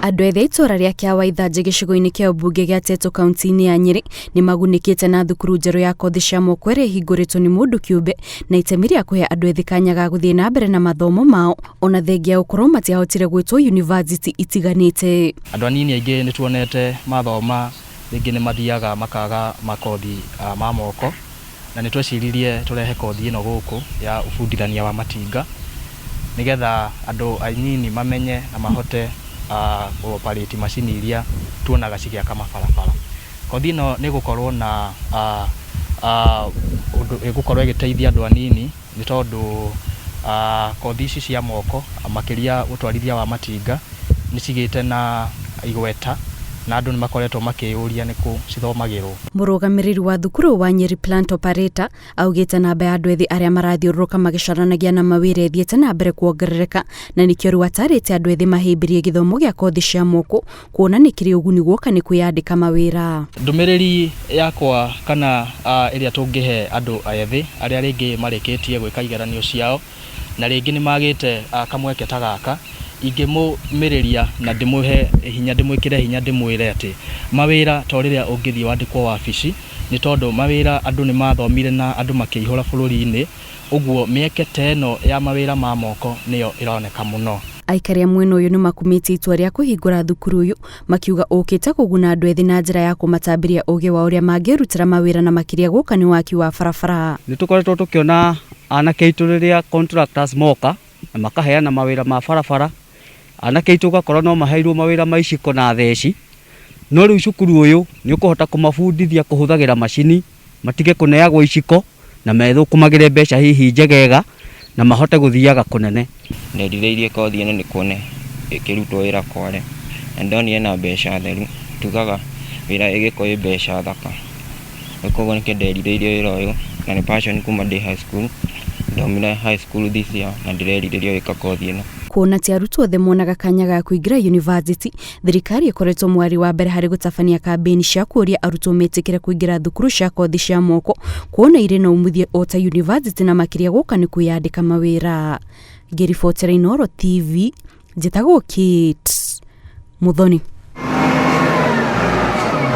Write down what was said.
Andũ ethĩ a itũũra rĩa Kĩawaithanjĩ gĩcigo-inĩ kĩa ũmbunge gĩa Teto kaunti-inĩ ya Nyĩrĩ nĩ magunĩkĩte na thukuru njerũ ya kothi cia moko ĩrĩa ĩhingũrĩtwo nĩ mũndũ kĩũmbe na itemi rĩa kũhe andũ ethĩ kanya ga gũthiĩ na mbere na mathomo mao ona thengia ya gũkorwo matiahotire gwĩtwo yunivasĩtĩ itiganĩte. Andũ anini aingĩ nĩ tuonete mathoma rĩngĩ nĩ mathiaga makaga makothi ma moko, na nĩ tweciririe tũrehe kothi ĩno gũkũ ya ũbundithania wa matinga, nĩgetha andũ anini mamenye na mahote kũ operate macini iria tuonaga cigĩaka mabarabara. Kothi ĩno nĩ ĩgũkorwo na ũndũ ĩgũkorwo ĩgĩteithia andũ anini nĩ tondũ kothi ici cia moko makĩria ũtwarithia wa matinga nĩ cigĩte na igweta na andũ nĩ makoretwo makĩyũria nĩkũ cithomagĩrwo. Mũrũgamĩrĩri wa thukuru wa Nyeri Plant Operator augĩte namba ya andũ ethĩ arĩa marathiũrũrũka magĩcaranagia na mawĩra ĩthiĩte na mbere kuongerereka na nĩkĩo rĩu atarĩte andũ ethĩ mahĩmbĩrie gĩthomo gĩa kothi cia moko kuona nĩ kĩrĩ ũguni guoka nĩ kwĩyandĩka mawĩra. Ndũmĩrĩri yakwa kana ĩrĩa tũngĩhe andũ ethĩ arĩa rĩngĩ marĩkĩtie gwĩka igeranio ciao na rĩngĩ nĩ magĩte kamweke ta gaka, ingĩmũmĩrĩria na ndĩmũhe hinya, ndĩmwĩkĩre hinya ndĩmwĩre atĩ mawĩra to rĩrĩa ũngĩthiĩ wandĩkwo wabici, nĩ tondũ mawĩra andũ nĩ mathomire na andũ makĩihũra bũrũri-inĩ, ũguo mĩeke ta ĩno ya mawĩra ma moko nĩyo ĩroneka mũno. Aikari a mwena ũyũ nĩ makumĩtie itua rĩa kũhingũra thukuru ũyũ makiuga ũkĩte kũguna andũ ethĩ na njĩra ya kũmatambĩria ũgĩ wa ũrĩa mangĩrutĩra mawĩra na makĩria gũka nĩ waki wa barabara. Nĩ tũkoretwo tũkĩona anake aitũ rĩrĩa contractors moka na makaheana mawĩra ma barabara, anake aitũ ũgakora no maheirwo mawĩra ma iciko na theci, no rĩu cukuru ũyũ nĩ ũkũhota kũmabundithia kũhũthagĩra macini, matige kũneagwo iciko na methũkũmagĩre mbeca hihi njegega na mahote gũthiaga kũnene. Nderirĩirie kothi ĩno nĩ kuona ĩkĩrutwo wĩra Kwale, na nĩndonire ĩna mbeca theru, tugaga wĩra ĩgĩkorwo ĩ mbeca thaka, rĩu koguo nĩkĩo nderirĩirie wĩra ũyũ, na nĩ passion kuma ndĩ high school, thomire high school this year na ndĩrerirĩria gwĩka kothi ĩno. Kuona ti arutwo othe monaga kanya ga kũingĩra yunivasĩtĩ, thirikari ĩkoretwo mwari wa mbere harĩ gũtabania kambĩini cia kũũria arutwo metĩkĩre kũingĩra thukuru cia kothi cia moko kuona irĩ na umithio o ta yunivasĩtĩ na makĩria gũka nĩ kwĩyandĩka mawĩra. Ngĩribotera Inooro TV, njĩtagwo Kate Muthoni.